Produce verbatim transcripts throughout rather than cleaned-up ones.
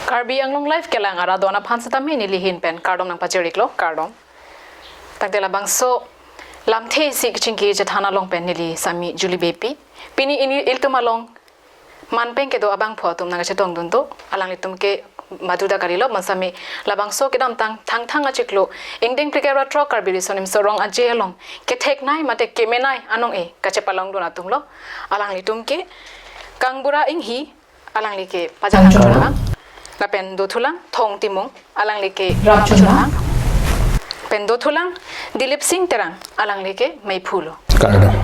Karbi Anglong Live kelang arat don aphan setame neli ahin pen kardom nangpachiriklo, kardom. Tangte labangso lamthe isi kachingki chethan along pen neli Sami Julie Beypi. Pini ili ilitum along manpeng kedo abangphu atum nangkachetongdun do, alanglitum ke maduda kalilo, bonsitame labangso kedamtang Thangthang achiklo, ingdeng phlikep ra throk Karbi Riso Nimso Rong Aje along ketheknei mate kemenei anong-e kachepalongdun atumlo. Alanglitum ke Kangbura Inghi, alangli ke pajahang chunang, lapen dothulang Thong Timung, alangli ke rap chunang, pen dothulang Dilip Sing Terang, alangli ke meiphulo. Kardom.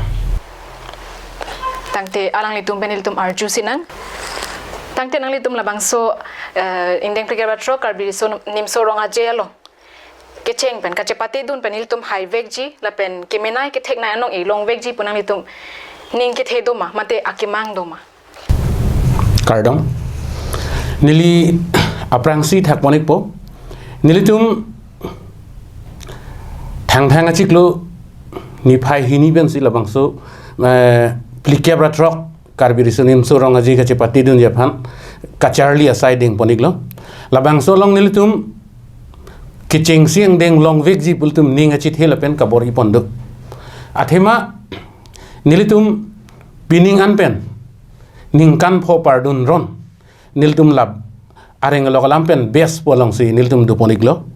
Tangte alanglitum pen ilitum arju sinang. Tangte nanglitum labangso, eh, ingdeng phlikep ra throk Karbi Riso Nimso Rong Aje along kecheng pen kachepatedun pen ilitum haivekji lapen kemenei ketheknei anong-e longvekji pu nanglitum ning kethe doma mate akemang doma? Kardom. Neli aphrangsi thakpon-ikpo. Nelitum Thangthang achiklo niphai hini pensi labangso, eh, phlikep ra throk Karbi Riso Nimso Rong Aje kachepatedunji aphan kacharli asai dengpon-iklo. Labangso along nelitum kechengsi angdeng longvekji pu ilitum ning achethe lapen kabor-ipon do. Athema nelitum pining an pen ningkan pho pardun ron nelitum lap areng alok alam pen best pu alongsi nelitum dopon-iklo.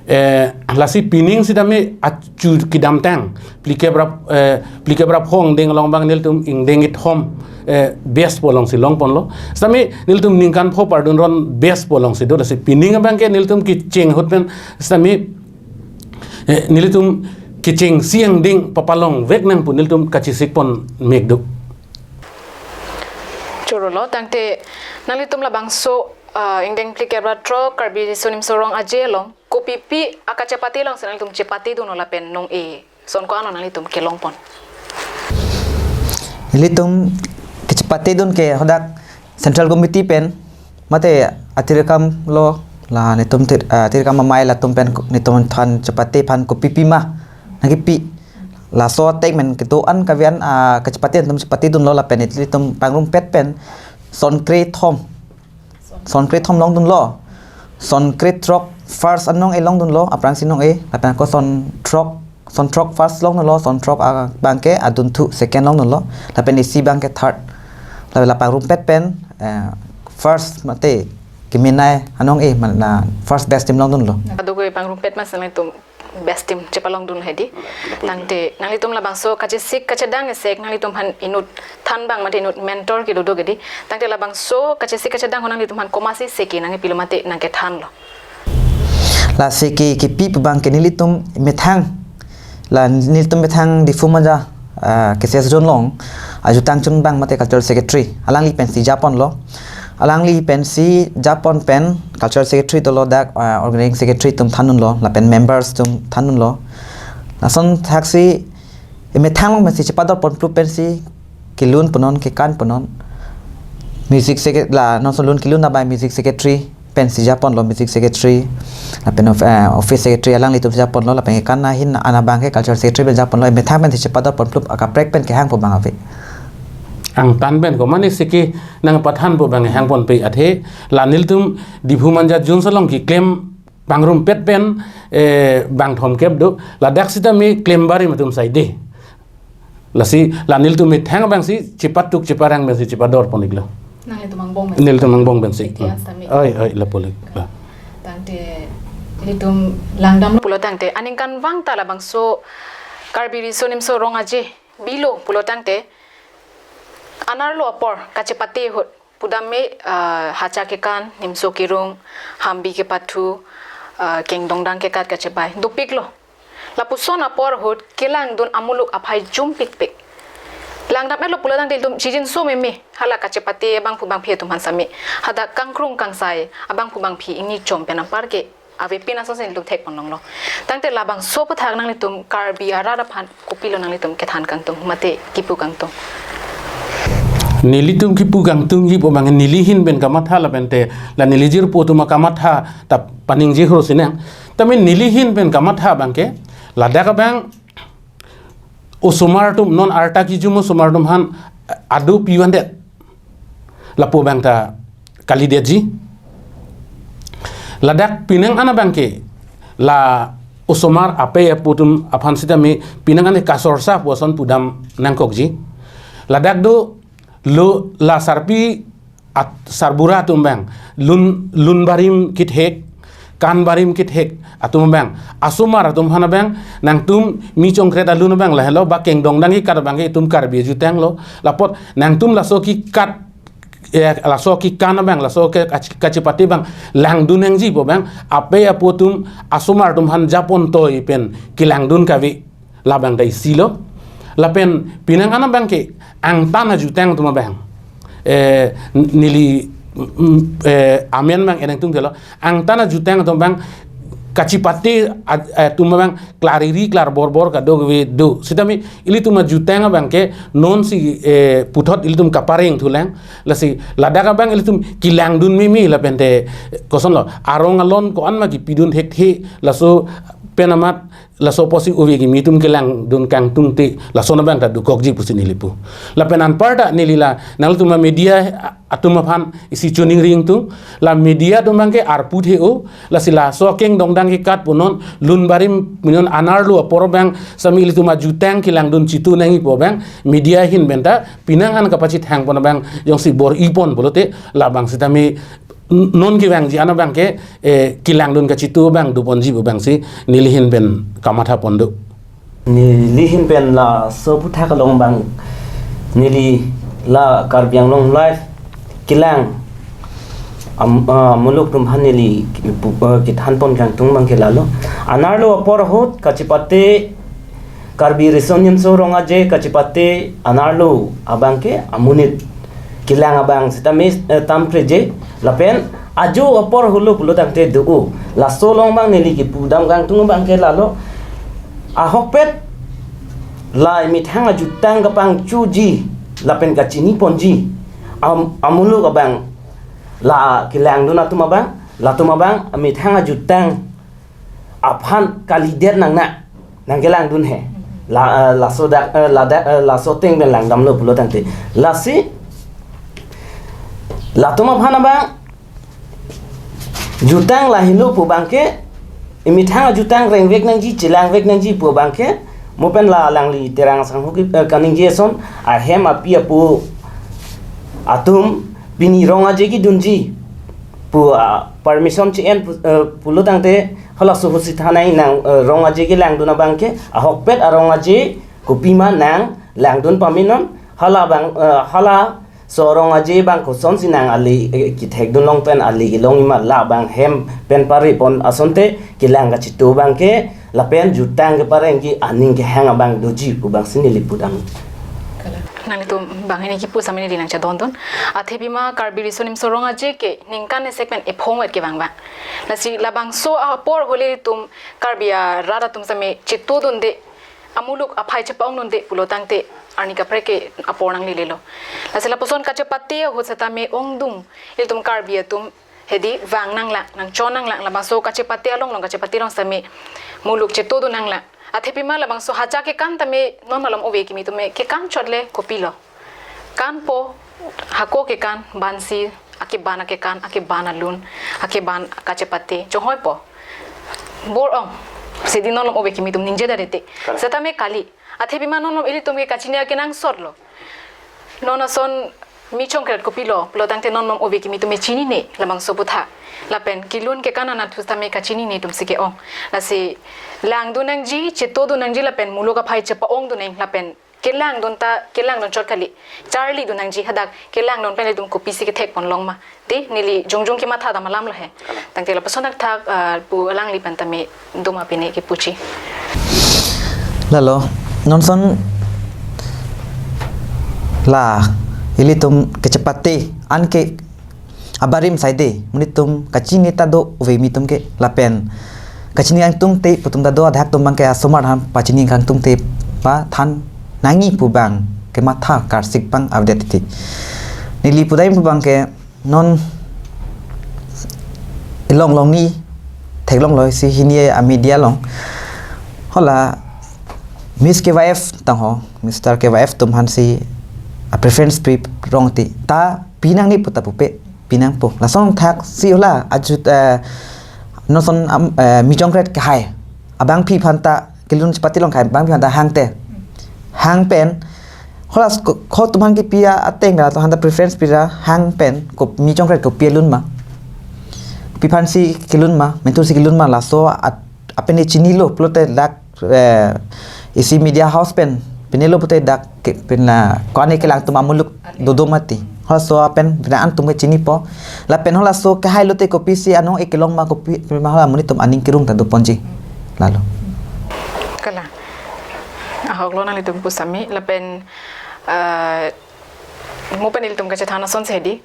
Eh, lasi pining sitame achu kedamtang phlikep ra, eh, phlikep ra pho angdeng along abang nelitum ingdeng kethom, eh, best pu alongsi longponlo. Sitame nelitum ningkan pho pardun ron best pu alongsi do, lasi pining abangke nelitum kecheng ahut pen sitame, eh, nelitum kechengsi angdeng papalongvek nang pu nelitum kachesikpon mek do. Chorolo, tangte nanglitum labangso, ah, ingdeng phlikep ra throk Karbi Riso Nimso Rong Aje along kopipi akachepate alongsi nanglitum chepatedunlo lapen nong-e ason ko-an lo nanglitum kelongpon? Ilitum kachepatedun ke hadak Central Committee pen mate atir akam lo, la netum tir-, ah, atir akam amei latum pen netum than chepate aphan kopipi ma nangkipi. Laso atek men kedo-an kavian, ah, kachepate atum chepatedunlo lapen ilitum pangrumpet pen son krethom, son krethom longdunlo. Son krethrok first anong-e longdunlo, aphrangsi nong-e, lapen ako son throk, son throk first longdunlo, son throk abangke adunthu second longdunlo, lapen isi abangke third. La, la pangrumpet pen, eh, first mate kemenei anong-e, mana first best team longdunlo. Kadokave pangrumpet mas nanglitum best team chepalongdun hedi. Tangte nanglitum labangso kachesik kachedang esek nanglitum aphan inut than abang mate inut mentor kedo do hedi. Tangte labangso kachesik kachedang ahut nanglitum aphan komatsi seke nangkepilo mate nangkethanlo? La seke kepi pu abangke nelitum methang, la nelitum methang Diphu Manja, ah, K C S zone along ajutang chun abang mate cultural secretary alangli pensi japonlo. Alangli pensi japon pen cultural secretary dolo, dak, ah, organizing secretary atum thandunlo lapen members atum thandunlo. Lason thaksi emethang along pensi chepadorpon phlu pensi kelun punon, kekan punon. Music secretary, la non son lun kelun abang music secretary pensi japonlo, music secretary lapen of-, eh, office secretary alanglitum japonlo, lapen kekan ahin an abangke cultural secretary pen japonlo. Emethang pensi chepadorpon phlu, akaprek pen kehang pu abang ave. Angtan pen ko mane seke nangpathan pu abang hangponpe, athe la nelitum Diphu Manja zone along keklem pangrumpet pen, eh, bang thomkep do, ladak sitame klem barim atum saide. Lasi la nelitum methang abangsi chepatuk cheparang pensi chepadorpon-iklo. Nanglitum angbong pensi. Nelitum angbong pensi. Iti asta mi. Oi, oi, lapu-ik. La. Tangte ilitum langdamlo pulo tangte aningkanvang ta labangso Karbi Riso Nimso Rong Aje bilo pulo tangte anerlo apor kachepate ahut pudam me, ah, hacha kekan, nimso kerung, hambi kepathu, ah, kengdongdang kekat kachebai dopiklo. Lapuson apor ahut kelangdun amuluk aphai jumpikpik. Langdam-etlo pulo tangte ilitum chijinso meme, hala kachepate abangphu bangphi atum aphan sitame hadak kangkrung kangsai abangphu bangphi ingni chom pen anpar ke avepin asonsi nelitum thekponlonglo. Tangte labangso aputhak nanglitum Karbi arat aphan kopilo nanglitum kethan kangtung mate kipu kangtung? Nelitum kipu kangtungji pu abang neli ahin pen kamatha lapente la neli jirpo atum akamatha ta paningje hur sinang. Tame neli ahin pen kamatha abangke ladak abang osomar atum, non arta kejum osomar atum aphan adu pivandet. Lapu abang ta kalidetji. Ladak pinang an abang ke la osomar apei apo atum aphan sitame pinang an kasorsa pu ason pudam nangkokji. Ladak dolo la sarpi at sarbura atum abang lun lun barim kethek, kan barim kethek atum abang, asomar atum aphan abang nangtum mi chongkret alun abang lahelo ba kengdong dang kekat abang ke itum Karbi ajutang lo. Lapot nangtum laso kekat, eh, laso kekan abang, laso ke kach- kachepate abang langdun nangji pu abang apei apo atum asomar atum aphan japon toi pen kelangdun kave, labang ta isi lo. Lapen pinang an abang ke angtan ajutang atum abang, eh, neli, mm, eh, amen abang eneng tung telo, angtan ajutang atum abang kachepate a- eh, atum abang klariri klarborbor kadokave do. Sitame ilitum ajutang abang ke nonsi, eh, puthot ilitum kapareng thulang. Lasi ladak abang ilitum kelangdun mimi lapente koson lo, arong alon ko-an ma kepidun thekthe, laso pen amat laso apotsi ove kimi atum kelangdun kangtungte, lason abang ta dokokji pusi neli pu. Lapen anparta neli la nanglitum amedia atum aphan isi choningri ingtung, la media atum abang ke arpu the-o, lasi laso kengdong dang kekat pu non lun barim pu non anerlo apor abang sitame ilitum ajutang kelangdun chitu nangji pu abang media ahin pen ta pinang an kapachethang pon abang jongsi bor-ipon pulote labang sitame n- non kevangji an abang ke, eh, kelangdun kachitu abang doponji pu abangsi neli ahin pen kamatha pon do. Neli ahin pen laso aputhak along abang neli la Karbi Anglong Live kelang am- ah, muluk atum aphan neli pu- ah, kethan pon kangtung abang ke lalo. Anerlo apor ahut kachepate Karbi Riso Nimso Rong Aje kachepate anerlo abang ke amonit kelang abang sitame, eh, tampreje lapen ajo apor holo pulo tangte do-o. Laso along abang neli kepudam kangtung abang ke lalo. Ahokpet la methang ajutang kapangchoji lapen kachini ponji am- amuluk abang la kelangdun atum abang, latum abang methang ajutang aphan kalidet nang na nangkelangdun he. La, eh, laso dak, eh, ladak, eh, laso ateng pen langdamlo pulo tangte. Lasi latum aphan abang jutang lahelo pu abang ke, imethang ajutang rengvek nangji, chelangvek nangji pu abang ke, mo pen la alangli Terang Sangho ke, eh, kaningje ason, ahem api apo atum pini Rong Aje kedunji pu, ah, permission che-en pu, eh, pulo tangte, halaso ahut si thanai nang, eh, Rong Aje kelangdun abang ke, ahokpet a-Rong Aje kopima nanglangdun pame non, hala abang, eh, halaso Rong Aje abang kosonsi nang ali, eh, kethekdun long pen ali kelongji ma, labang hem pen pare pon asonte kelang kachitu abang ke lapen jutang keparengji aning kehang abang doji pu abangsi neli pudam. Nanglitum banghini kipu sitame neli nangchedondun. Athe pima Karbi Riso Nimso Rong Aje ke ningkan esek pen ephong vet kevang abang. Lasi labangso apor hole itum Karbi arat atum sitame chitudunde, amuluk aphai chepa-ongdunde pulo tangte arni kaprek ke apor nanglelelo. Lasi lapuson kachepate ahut sitame ongdung ilitum Karbi atum hedi vang nanglang, nangchon nanglang, labangso kachepate along long, kachepate along sitame muluk chitudun nanglang. Athe pima labangso hacha kekan tame non malom ove kimi atum me kekan chot le kopilo. Kanpo, hako kekan, bansi, akeban akekan, akeban alun, akeban kachepate, chonghoi po. Bor-ong, sidi non malom ove kimi atum ningje dade te. Correct. Setame kali. Athe pima non malom ilitum ke kachini akenangsot lo. Non ason mi chongkret kopilo, pulo tangte non malom ove kimi atum me chinine, labangso aputhak. Lapen kelun kekan anat pu sitame kachinine atum si ke-ong. Lasi langdun nangji, chitudun nangji lapen muluk aphai chepa-ongdun nang lapen kelangdun ta, kelangdun chot kali. Charlidun nangji, hadak kelangdun pen itum kopisi kethek pon long ma. Te neli jongjong kematha dam alam lo he. Tangte lapuson thakthak, ah, pu alangli pen tame doma pine kepuji. Lalo, non ason la ilitum kachepate an ke abarim saide, monit atum kachini ta do ove kimi atum ke lapen kachini kangtungte pu atum ta do, adhak atum abang ke asomar aphan pachini kangtungte pathan nangji pu abang kematha karsik abang update ti. Neli pudam pu abang ke non ilong longni theklonglo isi hini amedia along. Hala Miss K Y F tangho, Mister K Y F atum aphansi a preference pi rong ti ta pinang ni puta pupe pinangpo. Lason thak si hala ajut, eh, non ason am, eh, mijong kret kehai abangpi aphanta kelun chepate long kehai abangpi aphanta hangte. Hang pen, hola s-, ko-, ko tum hang kepi ateng pen, to aphanta preference pira hang pen, ko mijong kret kopi alun ma. Kopi aphansi kelun ma, menthursi kelun ma, laso at-, apene chinilo pulote dak, eh, isi media house pen pinelo pulote dak ke, pina ko-an kelang atum amuluk dodo mati. Halaso pen pina an atum ke chinipo. Lapen halaso kehai lote kopisi anong-e kelong ma, kopi pima hala amonit atum aning kerung ta doponji. Lalo. Kalang. Ahok lo nanglitum pusitame lapen, eh, mo pen ilitum kachethan asonsi hedi.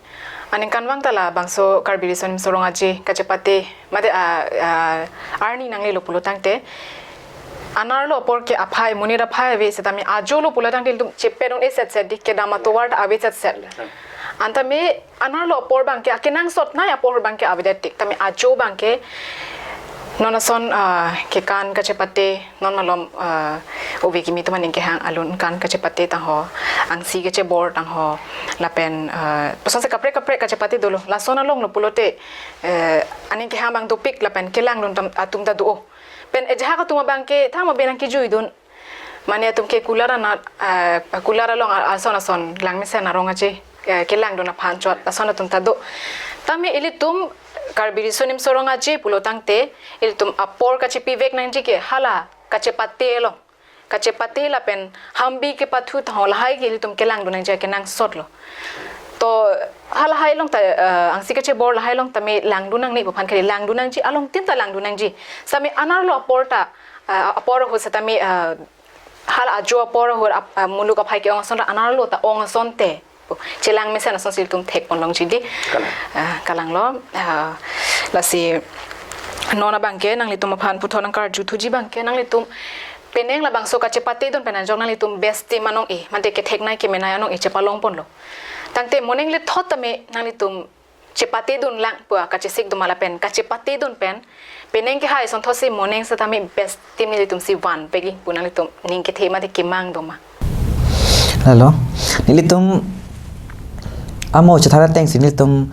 Aningkanvang ta labangso Karbi Riso Nimso Rong Aje kachepate mate, ah, ah, arni nanglelo pulo tangte, anerlo apor ke aphai, monit aphai ave setame ajo lo pulo tangte ilitum chepe dun-e setset di, kedam atovar ta ave setset. Anta me anerlo apor abangke akenangsot nai apor abangke avedet tik. Tame ajo abangke non ason, ah, kekan kachepate, non malom, ah, ove kimi atum aning kehang alun kan kachepate tangho, angsi kachebor tangho, lapen, ah, lasonsi kaprek kaprek kachepate dolo. Lason along lo pulote, eh, aning kehang abang dopik lapen kelang dun tam, atum ta do. Pen ajahak atum abangke thang ma benang kejui dun. Mane atum ke kular anat, eh, kular along a-, ason ason langmesen arong aje, eh, kelang dun aphan chot ason atum ta do. Tame ilitum Karbi Riso Nimso Rong Aje pulo tangte, ilitum apor kachepivek nangji ke hala kachepate lo. Kachepate lapen hambi kepathu tangho lahai ke ilitum kelang dun nangji akenangsot lo. To halahai along ta, eh, angsi kachebor lahai along tame lang dun nangne pu aphan kali, lang dun nangji along tin ta lang dun nangji. Setame anerlo apor ta, eh, apor ahut setame, eh, hala ajo apor ahut ap-, ah, muluk aphai ke-ong ason ra anerlo ta ong asonte chelang mesen asonsi ilitum thekpon longji di. Kalang. Ah, kalang lo. Ah, lasi non abangke nanglitum aphan puthot nangkarju thuji abangke nanglitum penang labangso kachepate dun pen ajok nanglitum best team anong-e, mate kethek nai kemenai anong-e chepalongpon lo. Tangte moning lethot tame nanglitum chepate dun lang pu kachesik dun ma lapen kachepate dun pen penang kehai asonthotsi moning setame best team nelitum si van pegi pu nanglitum ning kethe mate kemang do ma? Lalo, nelitum amo chethan atengsi nelitum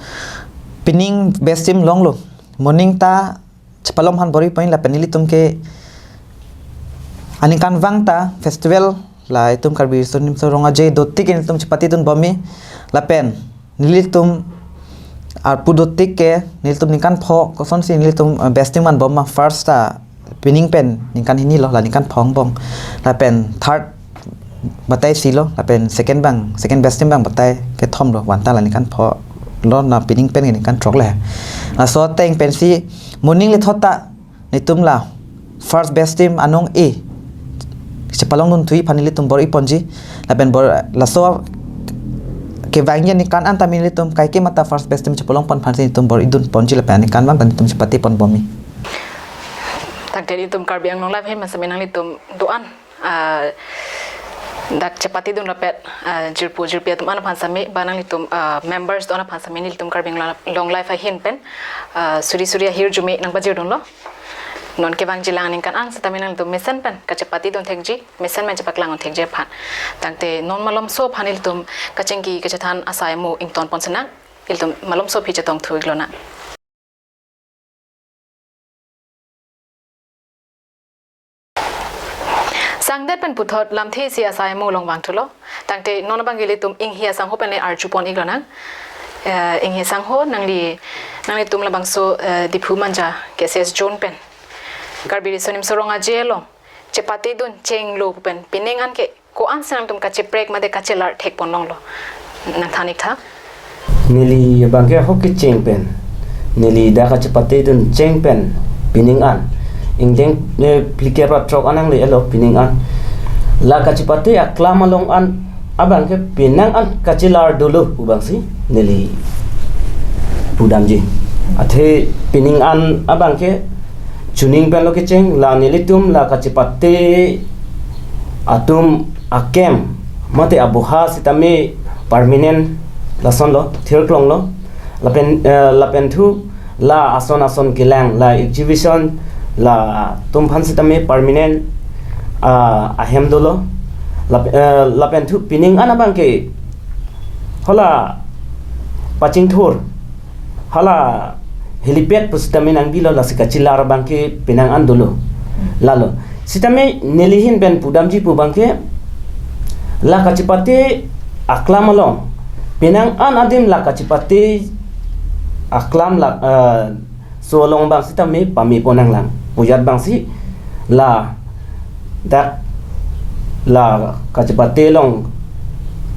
pining best team longlo. Moning ta chepalong aphan bor-iponji lapen nelitum ke aningkanvang ta festival la itum Karbi Riso Nimso Rong Aje dotik nelitum chepate dun bom-i lapen nelitum arpu dotik ke nelitum ningkan pho kosonsi nelitum, eh, best team anbom ma, first ta pining pen ningkan hini lo, la ningkan pho angbong, lapen third batai isi lo, lapen second abang, second best team abang batai kethom lo, vanta la ningkan pho lo, la pining pen ningkan throk le. Laso ateng pensi moning lethot ta nelitum la first best team anong-e chepalong dunthuji aphan nelitum bor-iponji lapen bor laso kevangji aningkan an tame nelitum kaike mata first best team chepalongpon aphansi nelitum bor-idunponji lapen aningkanvang ta nelitum chepatepon bom-i. Tangte ilitum Karbi Anglong Live ahin ma setame nanglitum do-an, ah, dak chepate dun rapet, ah, jirpo jirpi atum an aphan setame ba nanglitum, ah, members do-an aphan setame nelitum Karbi Anglong Live ahin pen, ah, suri suri ahirjume nangpajir dunlo. Non kevangji lang aningkan an setame nanglitum mesen pen kachepate dun thekji, mesen pen chepaklang dun thekji aphan. Tangte non malomso aphan ilitum kachingki kachethan asai amo ingtonpon sinang, ilitum malomso aphi chetong thu-ik lonang. Sangdet pen puthot lamthe isi asai amo along vangthulo. Tangte non abang ilitum Inghi asangho pen le arjupon-ik lonang. Eh, Inghi asangho nangli, nanglitum labangso, eh, Diphu Manja K S S zone pen Karbi Riso Nimso Rong Aje along chepate dun chenglo pu pen pining an ke ko-ansi nangtum kacheprek mate kachelar thekpon longlo? Nangthan-ik tha. Neli abangke ahok kecheng pen, neli dak kachepate dun cheng pen pining an ingdeng, eh, phlikep ra throk an nangle-elo pining an. La kachepate aklam along an abangke pining an kachelar dolo pu abangsi neli pudamji. Athe pining an abangke chuning pen lo kecheng, la nelitum la kachepate atum akem mate aboha setame permanent lasonlo, thirklonglo. Lapen, eh, lapen thu la ason ason kelang, la exhibition latum aphan setame permanent, ah, ahem dolo. Lap-, eh, lapen thu pining an abangke hala pachingthur, hala helipad pusitame nangbilo, lasi kachelar abangke penang an dolo. Lalo. Sitame neli ahin pen pudamji pu abangke, la kachepate aklam along, penang an adim la kachepate aklam la, eh, so along abang sitame pame pon nanglang. Pujat abangsi ladak la kachepate along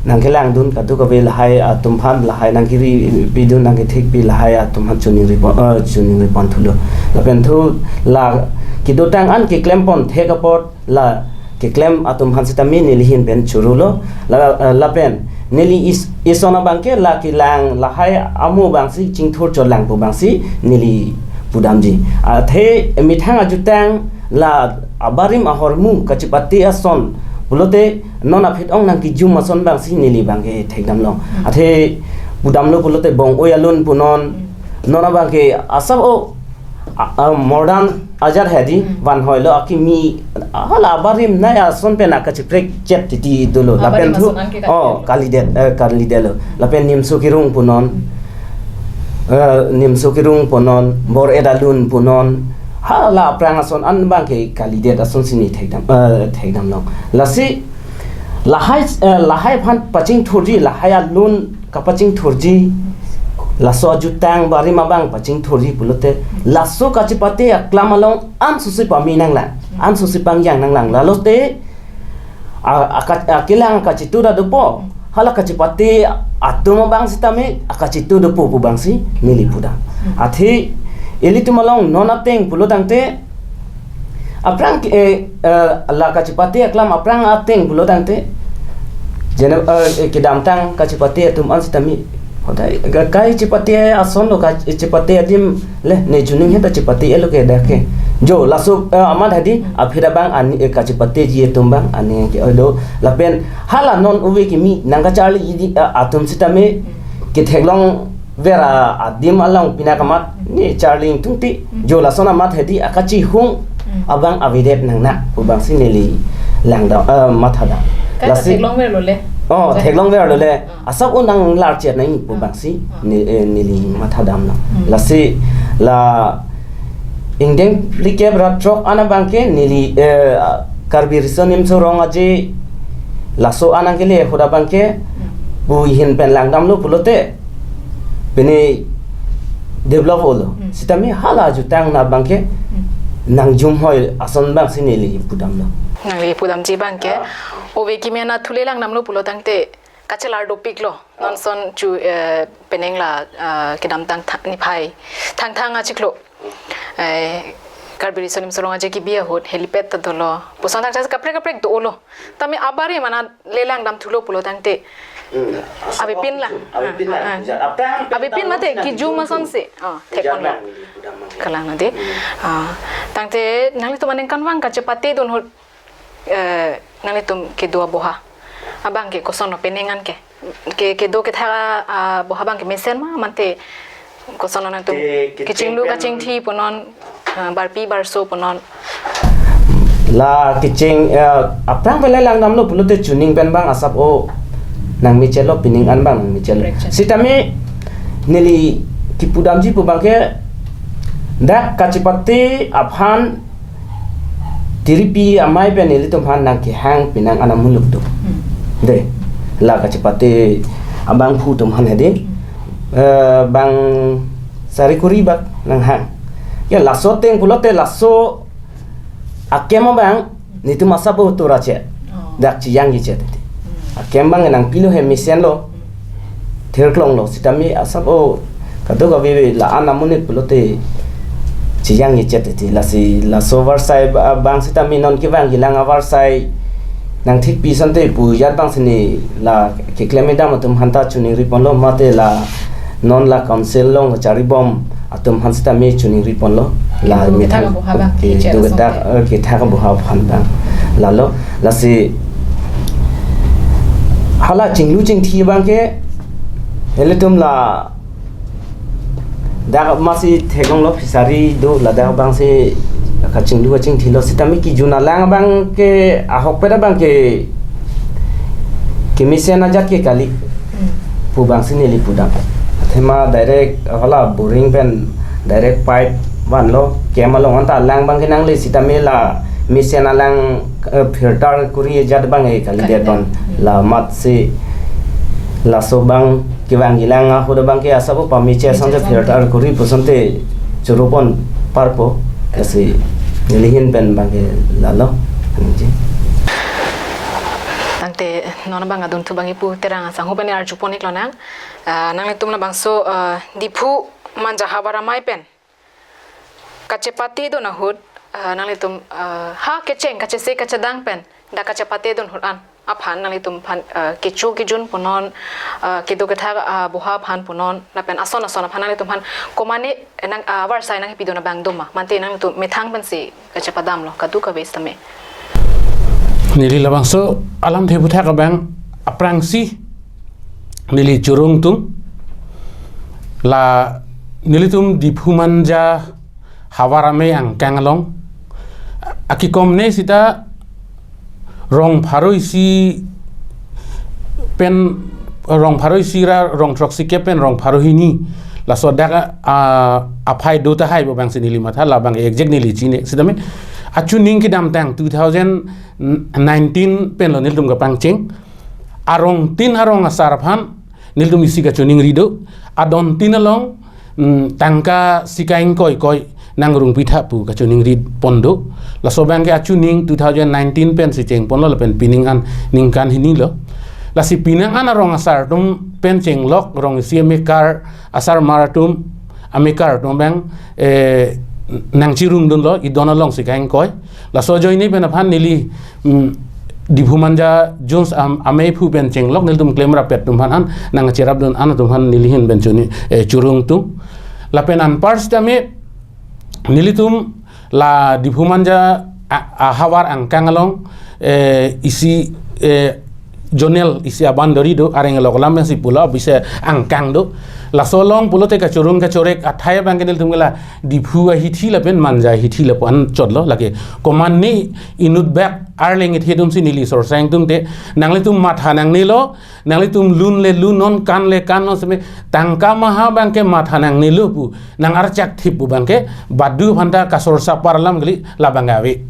nangkelangdun kadokave lahai atum aphan, lahai nangkiri pidun, nangkethekpi lahai atum aphan choningri pon, eh, choningri pon thulo. Lapen thu la kedotang an keklem pon thek apot la keklem atum aphan sitame neli ahin pen chorolo. La, eh, lapen neli is-, ison abangke la kelang lahai amo abangsi chingthur chotlang pu abangsi neli pudamji. Athe methang ajutang la abarim ahormu kachepate ason pulote non aphi-ong nangkejum ason abangsi neli abangke thekdamlong. Athe pudamlo pulote bong-oi alun punon, non abangke asap o, a, a, modern ajat hedi, Hmm. van hoilo akimi, hala abarim nai ason pen akacheprek chet titi dolo. Lapen Abarim thu, ason an ke oh, kalidet, eh, kalidetlo. Lapen nimso kerung punon, eh, nimso kerung punon, bor-et alun punon, hala aphrang ason an abangke kalidet asonsi neli thekdam, eh, thekdamlong. Lasi, lahai, eh, lahai aphan pachingthurji, lahai alun kapachingthurji, laso ajutang barim abang pachingthurji pulote, laso kachepate aklam along ansosi pame nanglang, ansosi pangjang nanglang. Lalote, a, a, ka-, akelang kachithu ta dopo, hala kachepate atum abang sitame akachithu dopo pu abangsi neli pudam. Athe, ilitum along non ateng pulo tangte, aphrang ke, eh, eh, la kachepate aklam aphrang ateng pulo tangte, jene, eh, eh, kedamtang kachepate atum an sitame, hodai, ka-, kachepate asonlo, kachepate adim le, ne chuning heta chepate-etlo ke dak ke. Jo, laso, eh, amat hedi, aphi abang ani, eh, kachepateji atum abang ani ke oido. Lapen hala non ove kimi nangkacharli idi, eh, atum sitame ketheklong ver adim along pina kamat ne charli ingtungti. Jo, lason amat hedi akachihung abang avedet nangnak pu abangsi neli langdam, eh, mathadam. Kan Lasi theklong verlo le. Oh, theklong verlo le. Asap o nanglarchet nangji pu abangsi ne, eh, neli mathadamlo. Lasi la ingdeng phlikep ra throk an abangke neli, eh, Karbi Riso Nimso Rong Aje laso an nangkele ahut abangke pu ahin pen langdamlo pulote pine develop olo. Sitame hala ajutang na abangke nangjum hoi ason abangsi neli pudamlo. Nangli pudamji abangke. Ove kimi ana thule langdamlo pulo tangte kachelar dopiklo. Non ason chu, eh, penang la, eh, kedamtang tha-, niphai. Thangthang achiklo. Eh, Karbi Riso Nimso Rong Aje kebi ahut helipad ta dolo. Pusang thangthang kaprek kaprek dolo. Tame abarim ana le langdam thulo pulo tangte. Hmm. Avepin la. Avepin la. Ah, ah, ah. Aphrang Avepin mate nang kejum asonsi. Oh, thek pon la. Kalang nade. Ah, tangte nanglitum aningkanvang kachepatedun ahut, eh, nanglitum kedo aboha abangke kosonlo penang an ke? Ke, kedo kethak a, aboha abangke mesen ma, mate kosonlo nangtum ke, kecheng kechinglu pen kachingthi punon, ah, barpi barso punon? La kecheng, eh, aphrang pen le langdamlo pulote chuning pen abang asap o nangmechelo, penang an abang nangmechelo. Correction. Sitame neli kepudamji pu abangke dak kachepate aphan tiripi amei pen ilitum aphan nangkehang penang an amuluk do. Hmm. De, la kachepate abangphu atum aphan hedi. Hmm. Eh, bang sari kuri bak nanghang. Ya, laso ateng pulote laso akem abang netum asap o tura che. Oh. Dak chejangje chet. Hmm. Akem abang nangpilo he mesenlo. Thirklonglo sitame asap o kadokave la-an amonit pulote chejangje chet titi, lasi laso avarsai ba-, abang sitame non kevang kelang avarsai nangthekpi asonte pu ajat abangsi neli la keklem kedam atum aphanta choningri ponlo, mate la non la council along charibom atum aphan sitame choningri ponlo. La kedo methang kethak aboha abang ke kechet do asonte. Kethak, eh, kethak aboha aphan abang. Lalo, lasi hala chinglu chingthi abangke ilitum ladak amatsi theklonglo, fishery do, ladak abangsi kachinglu kachingthilo sitame kejun alang abangke ahokpet abangke kemesen ajat ke kali. Hmm. Pu abangsi neli pudam. Athema direct hala boring pen Direct pipe vanlo, kem along anta alang abangke nangle sitame la mesen alang, eh, filter kuri ajat abang eh kalidet. Kalidet. Ton. Hmm. La amatsi laso abang kevangji alang ahut abangke asap pame che asonte filter kuri pu asonte churu pon parpo. Lasi neli ahin pen abangke lalo. Anji. Tangte non abang adunthu abang ipu Terang asangho pen arju pon-ik lonang. Ah, nanglitum labangso, ah, Diphu Manja Havar Amei pen kachepate dun ahut, ah, nanglitum, ah, ha kecheng, kachese, kachedang pen dak kachepate dun ahut an aphan nanglitum aphan, ah, kecho kejun punon, ah, kedo kethak, ah, boha aphan punon, lapen ason ason aphan nanglitum aphan komatne, eh, nang, ah, avarsai nangpidun abang do ma? Mate nanglitum methang pensi kachepadamlo, kadokave sitame. Neli labangso alamthe aphuthak abang aphrangsi neli choro ingtung, la nelitum Diphu Manja Havar Amei angkang along, akikomne sita rong pharo isi pen, rong pharo isi ra rong throksikep pen rong pharo hini, laso dak, ah, aphai do tahai pu abangsi neli matha, labang exact neli chini. Sitame achuning kedamtang two thousand nineteen penlo nelitum kapangcheng. Arongtin arong asar aphan nelitum isi kachoningri do. Adontin along, mm, tangka sika ingkoi koi nangrung pitha pu kachoningri pon do. Laso abangke achuning two thousand nineteen pensi cheng ponlo lapen pining an ningkan hini lo. Lasi pining an arong asar atum pen chenglok rong isi amekar asarmar atum, amekar atum abang, eh, nangchirung dunlo, idon along sika ingkoi. Laso ajoine pen aphan neli, mm, Diphu Manja Jones am-, amei aphu pen chenglok nelitum klemrap pet atum aphan an nangcherap dun an atum aphan neli ahin pen choni, eh, choro ingtung. Lapen anpar sitame nelitum la Diphu Manja a, a havar angkang along, eh, isi, eh, zonal isi a boundary do, areng alok lam pensi pulo, bise angkang do. Laso along pulote kachorung kachorek athai abangke nelitum ke la Diphu ahithi lapen Manja ahithi lapu anchotlo, lake komatne inut bak arleng ithe atumsi neli sorsa ingtungte, nanglitum matha nangnelo, nanglitum lun le lun non, kan le kan non, sitame tangka maha abangke matha nangnelo pu nangarchak thip pu abangke badu aphanta kasorsa apar alam kali, labang ave.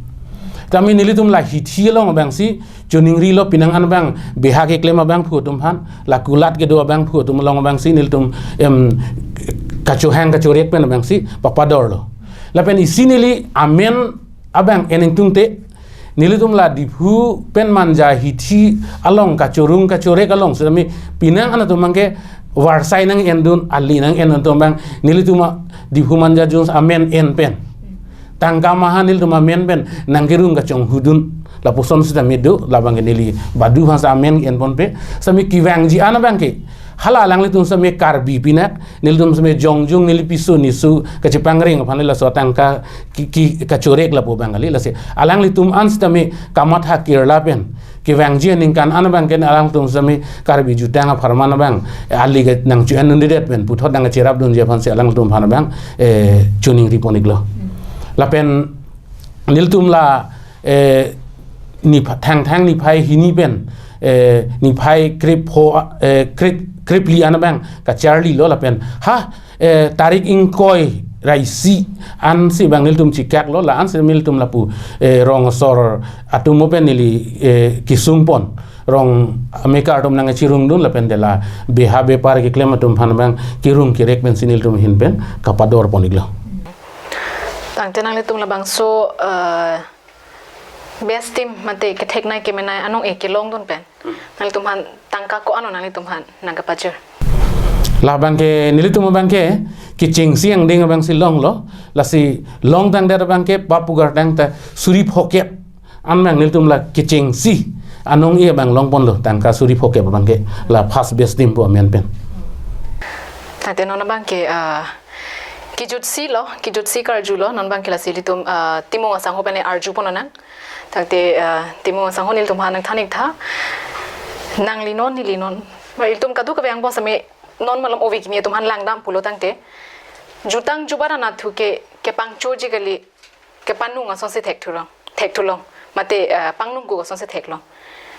Tame nelitum la hithi along abangsi choningrilo, pining an abang beha keklem abangphu atum aphan, la kulat kedo abangphu atum along abangsi nelitum, em, kachohang kachorek pen abangsi papadorlo. Lapen isi neli amen abang en ingtungte, nelitum la Diphu pen Manja ahithi along kachorung kachorek along sitame pining an atum abangke varsai nang-en dun, ali nang-en dun atum abang nelitum a Diphu Manja Jones amen en pen, tangka maha nelitum amen pen nangkerung kachonghu dun, lapuson sitame do, labangke neli badu aphansi amen en ponpe. Sitame kevangji an abangke hala alanglitum sitame Karbi pinak, nelitum sitame jongjong neli piso niso kachepangreng aphan le laso tangka ki, ki, kachorek lapu abang kali, lasi alanglitum an sitame kamatha kirla pen kevangji aningkan an abangke alangtum sitame Karbi jutang apharman abang, eh, ali ke nangchu-en dundedet pen puthot nangcherap dunji aphansi alangtum aphan abang, eh, choningri pon-iklo. Lapen nelitum la, eh, nipha-, Thangthang niphai hini pen, eh, niphai krepho, eh, krep, krepli an abang kacharlilo lapen ha, eh, tarik ingkoi ra isi ansi abang nelitum chikaklo, la ansi nelitum lapu, eh, rong asor atum pen neli, eh, kesung pon, rong amekar atum nangchirung dun lapen de la beha bepar keklem atum aphan abang kerung kerek pensi nelitum ahin pen kapador pon-iklo. Tangte nanglitum labangso, eh, best team mate ketheknei kemenei anong-e kelong dun pen, hmm, nanglitum aphan tangka ko-an nanglitum aphan nangkepajir? Labangke nelitum abangke kechengsi angdeng abangsi longlo, lasi longtangdet abangke papugar tangte suri phokep an abang nelitum la kechengsi anong-e abang long ponlo, tangka suri phokep abangke la first best team pu amen pen. Tangte non abangke, ah, kejutsi lo, kejutsi karjulo, non abangke lasi ilitum, ah, Timung asangho pen arju pon lonang. Tangte, ah, Timung asangho, nelitum aphan nangthan-ik tha. Nangli non, neli non, ba ilitum kadokave angbong sitame non malom ove kimi atum aphan langdam pulo tangte, jutang jubat anatthu ke, kepangchoji kali, kepanung asonsi thekthulong, thekthulong. Mate, eh, pangnung kuk asonsi theklong.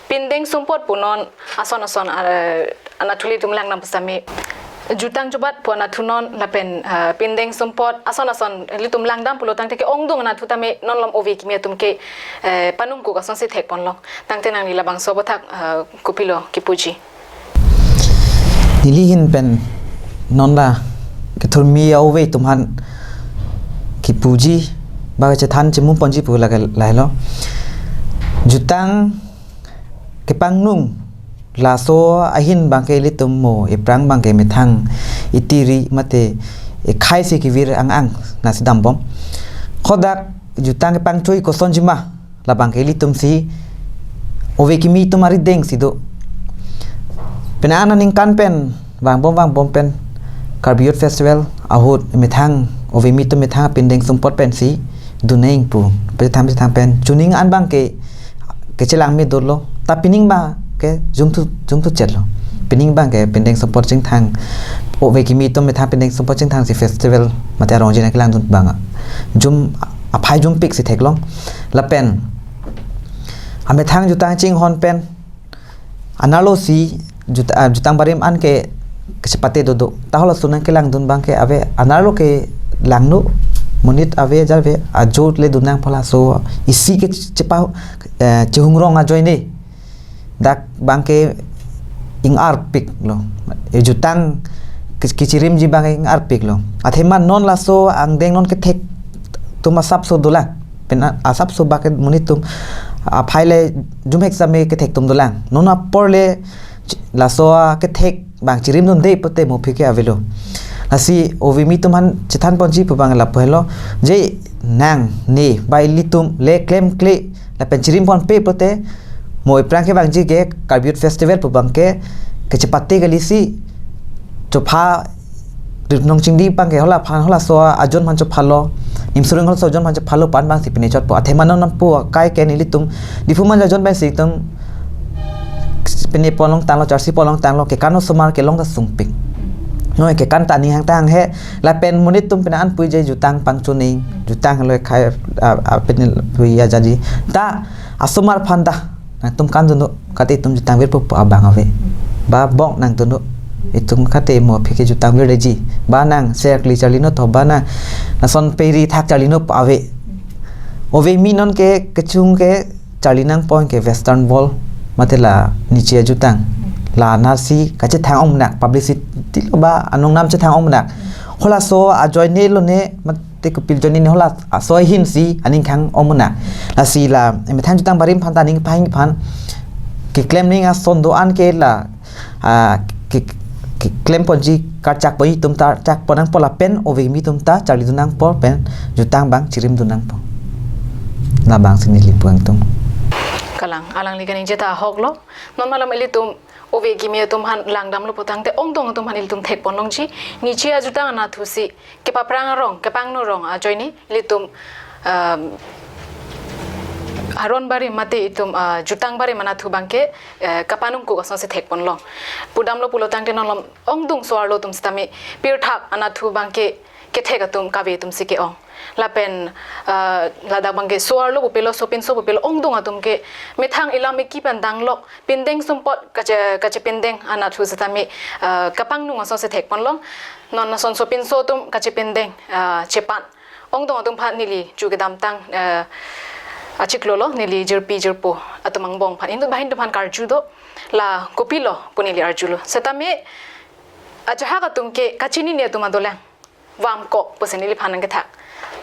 Pindeng sumpot punon ason ason, eh, anatthu ilitum langdam pu sitame jutang jubat pu anatthu non lapen, ah, pindeng sumpot ason ason ilitum langdam pulo tangte ke-ongdung anatthu tame non lom ove kimi atum ke, eh, panungkuk asonsi thekponlong. Tangte nangli labangso aputhak, ah, kopilo kipuji? Neli ahin pen non la kethurmi ove atum aphan kipuji ba kachethan chemum ponji pu lake lahelo. Jutang kepangnung laso ahin abangke ilitum mo ephrang abangke methang itiri mate ekhai si kevir ang-ang nasi dambom. Hadak jutang kepangchoi kosonjima labangke ilitum si ove kimi atum arideng si do. Penang aningkan pen vangbom vangbom pen Karbi Youth Festival ahut methang ove kimi atum methang pindeng sumpot pensi duneng pu. Pethang pethang pen chuning an abangke kechelang me dolo. Ta pining abangke jumthu jumthu chetlo. Pining abangke pindeng sumpot chingthang, ove kimi atum methang pindeng sumpot chingthang si festival mate arong jina kelangdun abang jum aphai jumpik si theklong. Lapen amethang jutang chinghon pen anerlo si jut-, ah, jutang barim an ke kachepate dodo. Ta halaso nangkelangdun abangke ave, anerlo ke langno, monit ave ajar ave, ajut le dunnang pu laso isi ke chepa, eh, chehungrong ajoine dak abangke ing-arpiklo. E jutang ke-, kechirimji abang ing-arpiklo. Athema non laso angdeng non kethek atum asapso dolang. Pen a-, asapso abangke monit atum aphai le jumhek same kethek atum dolang. Non apor le ch-, laso kethek abang chirimdunde pute mo aphi ke avelo. Lasi ove kimi atum aphan chethan ponji pu abang lapu helo. Je nang ne ba ilitum le klemkle lapen chirim ponpe pute mo ephrang kevangji ke Karbi Youth Festival pu abangke kachepate kalisi chopha rit nong chingdi abangke hala aphan halaso ajon aphan chophalo, nimsuring halaso ajon aphan chophalo pu an abang si pine chotpo. Athema non pu akai ke nelitum Diphu Manja ajon abang si itum pine ponlong tanglo, charsi ponlong tanglo, kekan osomar kelong ta sungpik. Noi kekan ta ning hang ta hanghe, lapen monit atum pine an puji jutang pangchuning, jutang lo khai, a, a, pine puji ajaji. Ta asomar aphan ta nangtum kan dunlo, kate itum jutang virpo pu abang ave. Ba bong nang dunlo. Itum kate mo aphi ke jutang virdeji. Ba nang ser kli charli non tho ba nang lason peri thak charli non pu ave. Ove kimi non ke kechung ke charli nangpo ke Western Wall mate la niche ajutang. La nasi kachethang ongmunak, publicity lo ba anong nam chethang ongmunak. Halaso ajoine lone mate kopilo ajoine ne halaso ahin si aning khang ongmunak. Lasi la emethang jutang barim aphan ta aning pahing aphan keklem ning ason do-an ke la, ah, ke, keklem ponji kachak ponji atum ta chak pon nangpo lapen ove kimi atum ta charli dun nangpo pen jutang abang chirim dun nangpo. Labang si neli pu-ang atum. Kalang, alangli kaningje ta ahok lo. Non malom ilitum ove kimi atum aphan langdamlo pu tangte ongdung atum aphan ilitum thek ponlongji. Niche ajutang anatthu si kepaphrang arong, kepangno arong ajoine ilitum, um, aron barim mate itum, uh, jutang barim anatthu abangke, uh, kapanungkuk asonsi thek ponlong. Pudamlo pulo tangte non lom ongdung so-arlo atum sitame pirthak anatthu abangke kethek atum kave atum si ke-ong. Lapen, uh, ladak abangke so-arlo pupelo, sopinso pupelo, ongdung atum ke methang ilam iki pen danglok pindeng sumpot kache, kachepindeng anatthu sitame, uh, kapangnung asonsi thek ponlong. Non ason sopinso atum kachepindeng, uh, chepan. Ongdung atum aphan neli chu kedamtang, uh, achiklo lo, neli jirpi jirpo atum angbong aphan. Inut banghini atum aphan karju do, la kopilo pu neli arjulo. Sitame ajahak atum ke kachinine atum adolang. Vamkok pusi neliphan nangkethak.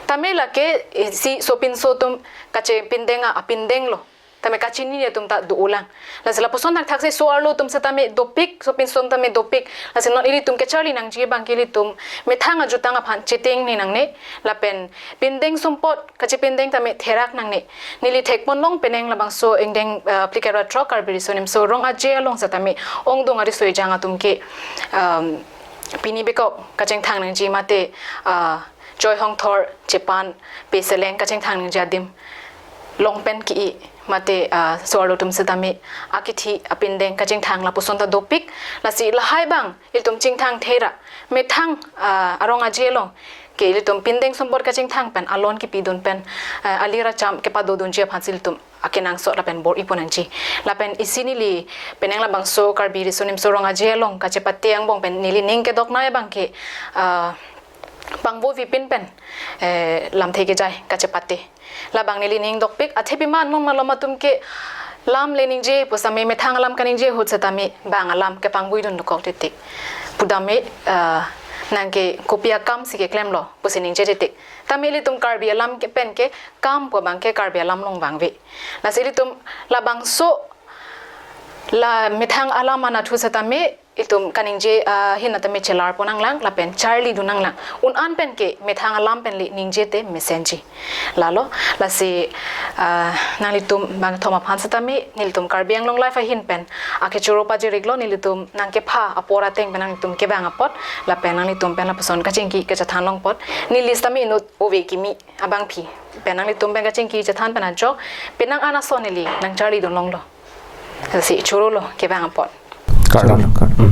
Tame lake, eh, si sopinso atum kachepindeng a, apindeng lo. Tame kachinine atum ta do-olang. Lasi lapuson thakthak si so-arlo atum sitame dopik, sopinso atum tame dopik. Lasi non ilitum kecharli nangji abangke ilitum methang ajutang aphan chetengne nangne. Lapen pindeng sumpot kachepindeng tame therak nangne. Neli thek ponlong penang labangso ingdeng, eh, phlikep ra throk Karbi Riso Nimso Rong Aje along sitame ongdung ariso ejang atum ke, um, pini bekok kachingthang nangji mate, ah, Joy Hongthor chepan pe seleng kachingthang nangji adim. longpen ki-i mate, ah, so-arlo atum setame akithi apindeng kachingthang lapuson ta dopik. Lasi lahai abang ilitum chingthang thera methang, ah, arong aje along ke ilitum pindeng sumpot kachingthang pen alon kipidun pen, ah, ali racham kepadodunji aphansi ilitum akenangsot lapen bor-i ponnangji. Lapen isi neli penang labangso Karbi Riso Nimso Rong Aje along kachepate angbong pen neli ning kedoknei abang ke, ah, pangvoivipin pen, eh, lamthe kejai kachepate. Labang neli ning dokpik, athe pima non malom atum ke lam le ningje pu setame, methang alam kaningje ahut setame bang alam kepangvoidun dokok titik. Pudam me, ah, nang ke kopi akam si keklemlo pusi ningje titik. Tame ilitum Karbi alam ke pen ke kam pu abang ke Karbi alam along vangve. Lasi ilitum labangso la methang alam anatthu setame itum kaningje, ah, ahin atame chelar ponnanglang lapen charlidun nanglang. Un-an pen ke methang alam pen le ningje te mesenji. Lalo, lasi, ah, nanglitum bangkethom aphan setame nelitum Karbi Anglong Live ahin pen akechoro pajiriklo, nelitum nangkepha apor ateng pen nanglitum kevang apot lapen nanglitum pen lapuson kachingki kachethan long apot. Neli setame inut ove kimi abangpi pen nanglitum pen kachingki chethan pen ajok penang an ason neli nangcharlidun longlo. Lasi chorolo kevang apot. Kardom. Kardom.